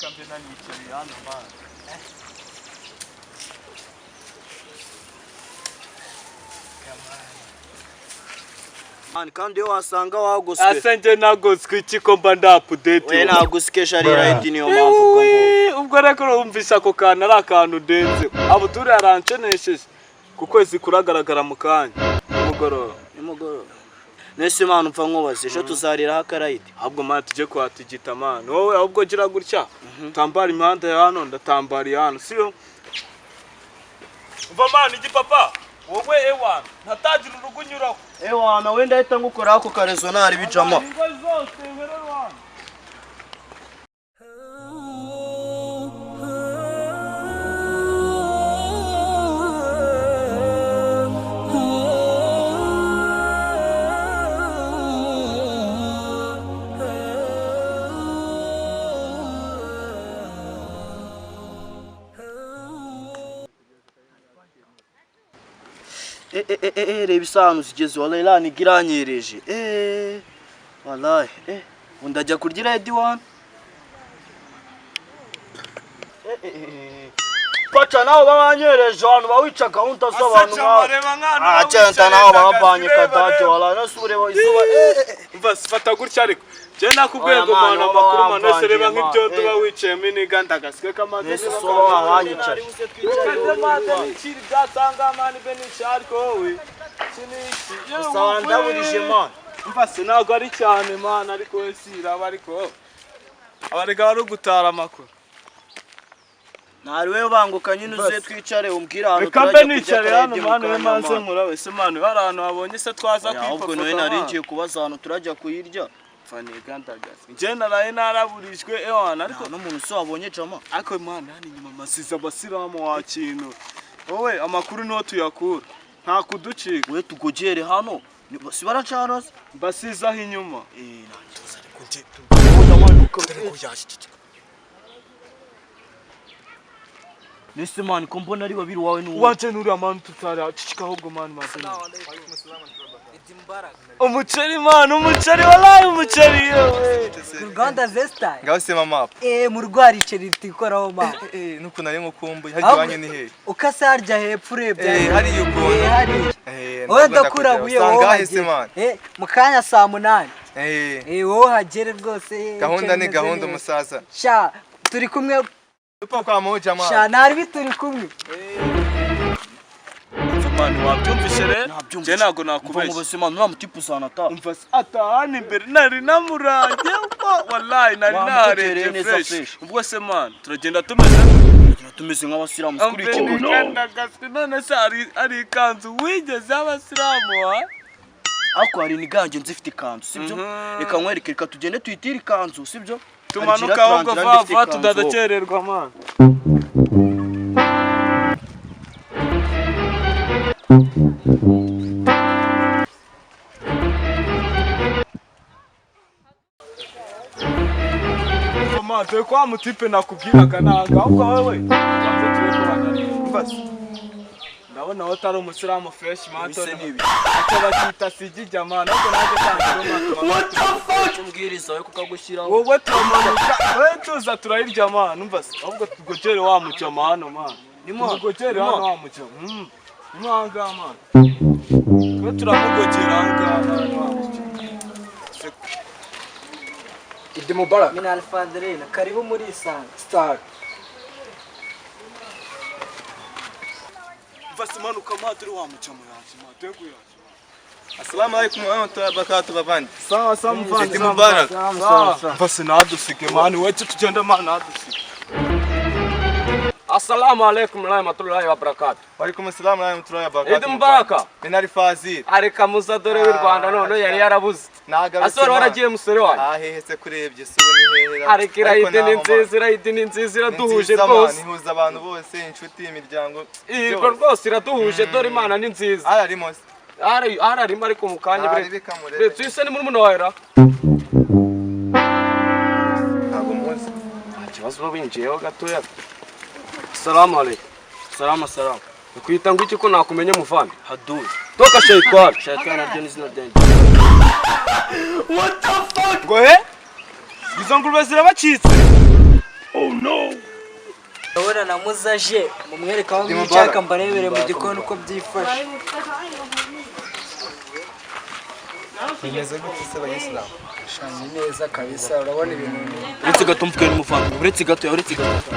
Reka mbe nanicariye hano, man. Man, kandi iyo wasanga wagoswe. Ase njye nagoswe iki ko mba nda update? We nagusikeje ari right, niyo mpamvu ubwo ngubwo. Ubwo rero wumvise ako kantu ari akantu ndenze. Abuduri yarancenesheje ku kwezi kuragaragara mu kanya nimugoroba. Nimugoroba. Nese man, upfa nkubaze, ejo tuzariraho akarayidi? Ahubwo man, tujye kuhatigita, man. Wowe ahubwo gira gutya tambara imihanda ya hano, ndatambara iya hano, siyo? Umva man, igipapa wowe, ewana, ntatagira urugo unyuraho. Ewana, wenda ahita ngukoraho ako karezonari bijama. Ingo zose wererwana. Eh eh eh eh, reba isahani zigeze, wallahi iraniga iranyereje. Wallahi ubu ndajya kurya irayidi wani. Eh eh eh, paca nawe babanyereje ahantu bawica gahunda z'abantu nkawe. Reba nk'ahantu. Ah, cyenta nawe babanye kadage, wallahi nose ureba izuba eh. Umva, fata gutya, ariko njye nakubwiye Oya, ngo man, mana wowe amakuru man wese reba wamvangiye, nk'ibyo man. tuba wicayemo iniga ndagaswe k'amazi. Nese soba wabanyicaje. N'ikiri byatanga man, be n'iki, ariko wowe iki n'iki. Gusa wandaburije, man. Umva se, ntabwo ari cyane, man, ariko we si iraba, ariko abarega bari gutara amakuru. Ntari we, banguka nyine uze twicare umbwire ahantu Reka mbe turajya kurya nicare hano akarayidi mu man, we kanya, manze man. nkurabe se, man, hari ahantu habonye se twaza Oya, ahubwo kwipfapfa? nawe nari ngiye kubaza ahantu turajya kuyirya. Faniga ndagase, njye naraye naraburijwe, ewana, ariko Nta n'umuntu se wabonye jama? Ariko man, hano inyuma masize abasilamu wa kintu wowe, amakuru niho tuyakura, nta kuducika. We tugogere hano. Si baracana se? Mbasize aho inyuma. Eh, nanjye. Ariko njye Oya, man, dore ko yaje. Nese man, ko mbona ari babiri, wawe n'uwo? Wanje nuriya man, tutara cicika ahubwo, man, maze umuceri, man, umuceri, wallahi umuceri, yewe. Rwanda Zesta. Ngaho se mama? Mu rwariceri tikoraho, ma. Nukuntu nari ngukumbuye, harya iwanyu ni hehe? Ukase harya hepfo urebye. Hariya ukuntu. Hariya. Wowe ndakurabuye, wowe Usanga hahise hagere. man. Mu kanya saa 8. Wowe hagere rwose. Gahunda ni umuceri umeze gahunda, neza. umusaza. Sha, turi kumwe. Tupo kwa moja, man. Sha, ntari turi kumwe. Man, wabyumvise rero? Nabyumvise. Njye ntabwo Mva nakubeshya. mu buzima nuriya mutipe uzanata. Umva se, atahana imbere nari namurange, wallahi nari Wamutekereye narebye neza fresh. fresh. Ubwo se man, turagenda tumeze Tumeze nk'abasilamu kuri iki kibuno. Ndagaswe none se hari ikanzu wigeze y'abasilamu wa? Ariko hari iniganje nzi ifite ikanzu, sibyo? Mhm. Reka nkwereke, reka tugende tuyitire ikanzu, sibyo? Tumanuka ahubwo vuba vuba tudadakererwa, man. Man, dore ko wa mutipe nakubwiraga nanga, ahubwo wowe banze turebe ko bananiwe. Ndabona wowe utari umusilamu fresh, man. Ibise ni ibi. Icyo bakita sigijya, man, ahubwo nanjye kanzu. What the fuck, umbwiriza we kukagushyiraho. Wowe turamanuka, wowe tuza turayirya, man. Umva se, ahubwo tugogere wa mujama hano, man. Nimo, Tugogere nimo. hano wa mujama. Nimo aha ngaha, man, twe turamugogera aha ngaha, man, wa mujama. Idi Mubarak. Mina Alfadrina, karibu muri Isanga. Star. Umva se, manuka, man, dore wa mujama yaje, man, dore ngo yaje, man. Assalamu alaikum wa rahmatullahi wa barakatuh, bavandi. Sawa sawa, muvandi. Idi Mubarak. Sawa. Umva se, nadusige, man, wewe tugende, man, nadusige. Assalamu alaikum warahmatullahi wabarakatuh. Wa alaikum assalam wa rahmatullahi wa barakatuh. Idi Mubaraka. Minari Fazil. Areka muza dore w'i Rwanda none yari yarabuze. Nagarutse. Asore waragiye musore wanjye. Ah, hehe se kurebye se ubu ni hehe? Areka irayidi ni nziza, irayidi ni nziza, iraduhuje rwose. Ihuza abantu bose, inshuti, imiryango. Yego rwose iraduhuje, dore Imana ni nziza. Ararimo se? Ari ararimo ariko mu kanya Ari bre. bikamurebe. Ndetse uyu se ni murumuna wawe ra? Ntabwo muzi. Nta kibazo uba winjiyeho gatoya. Assalamu alaikum. Salama salama. Ukwita ngo iki ko nakumenye muvandi? Haduri. Toka shayitwani. Shayitani naryo ni izina ryanjye. Ngo he, izo ngurube zirabacitse. Ndabona na muzaje mumwereka aho mwicaka mbarebere mu gikoni uko byifashe. Bimeze gute se bayisilamu? Shanye neza kabisa, urabona ibintu ni Uretse gato mvuge n'umuvandimwe, uretse gato, uretse gato.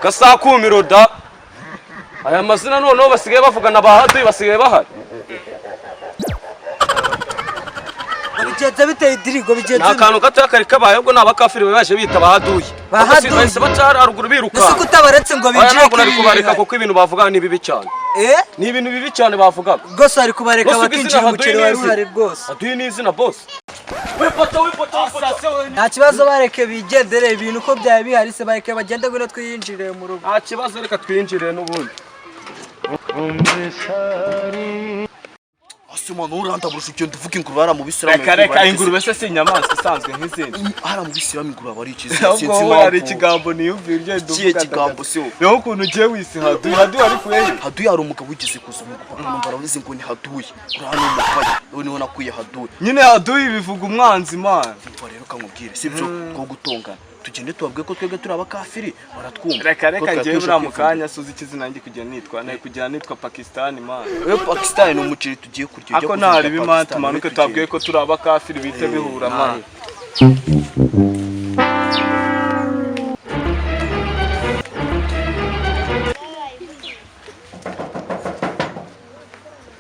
Kasakumiro da. Aya mazina noneho basigaye bavugana ba Haduyi basigaye bahari. Bigenze biteye idirigo bigenze. Nta kantu gatoya kari kabaye ubwo ni abakafiri baje bita ba Haduyi. Ba Haduyi. Bahise baca haruguru biruka. Ese kutabaretse ngo Oya binjire ntabwo nari kubareka kuko ibintu bavuga ni bibi cyane. Eh? Ni ibintu bibi cyane bavugaga. Rwose bari kubareka Rwose bakinjira izina umuceri Haduyi wari ni uhari rwose. Haduyi ni izina boss. Wipota wipota wipota. Nta kibazo, bareke bigendere ibintu uko byaba bihari se, bareke bagende ngwino twiyinjire mu rugo. Nta kibazo, reka twinjire n'ubundi. Ase mwana urandaburusha ugenda uvuga ingurube hariya mu bisilamu. Reka reka, ingurube se si inyamaswa isanzwe nk'izindi? Hariya mu bisilamu ingurube ari iki? Sinzi Ahubwo wowe hari impamvu. ikigambo niyumvira ugenda Ikihe uvuga. kigambo se wowe? Rero ukuntu ugiye wisi Haduyi, Haduyi ari kuhehe? Haduyi hari umugabo wigeze kuza mu Rwanda baravuze ngo ni Haduyi. Uriya ni umupaya. Noneho nakwiye Haduyi. Nyine Haduyi bivuga umwanzi man. Umva rero kankubwire, sibyo two gutongana. Tugende tubabwiye ko twebwe turi abakafiri baratwumva. Reka reka, Ko ngewe twatuje buriya mu kwivumbura. kanya suzi ikizina nanjye kujya nitwa nawe kujya nitwa Pakistan man. Wewe Pakistan ni umuceri tugiye kurya. Ujya Ako kuvuga nta ribi man, Pakistan, tumanuke we tubabwiye ko turi abakafiri bite bihura man.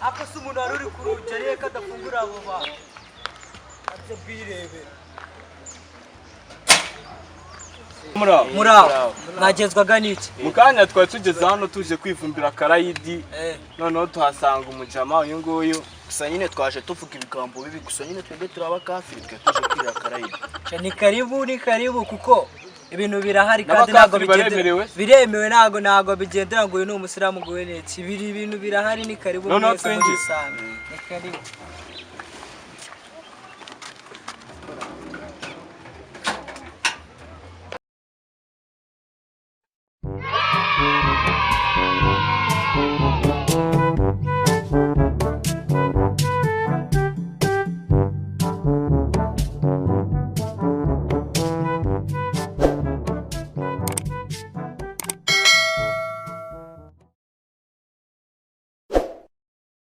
Ako se umuntu wari uri ku rugi ariye ko adafungura abo bantu? Aze bwirebera. Muraho. Muraho. Mwagenzwaga n'iki? Mu kanya twari tugeze hano tuje kwivumbira karayidi, Eh. noneho tuhasanga umujama uyu nguyu. Gusa nyine twaje tuvuga ibigambo bibi, gusa nyine twebwe turi abakafiri twe tuje kwirira karayidi. Sha, ni karibu ni karibu kuko ibintu birahari kandi ntabwo N'abakafiri bigendera baremerewe? biremewe, ntabwo bigendera ngo uyu ni umusilamu ngo uyu ni iki, biri ibintu birahari, ni karibu Noneho mwese twinjire. murisanga, ni karibu.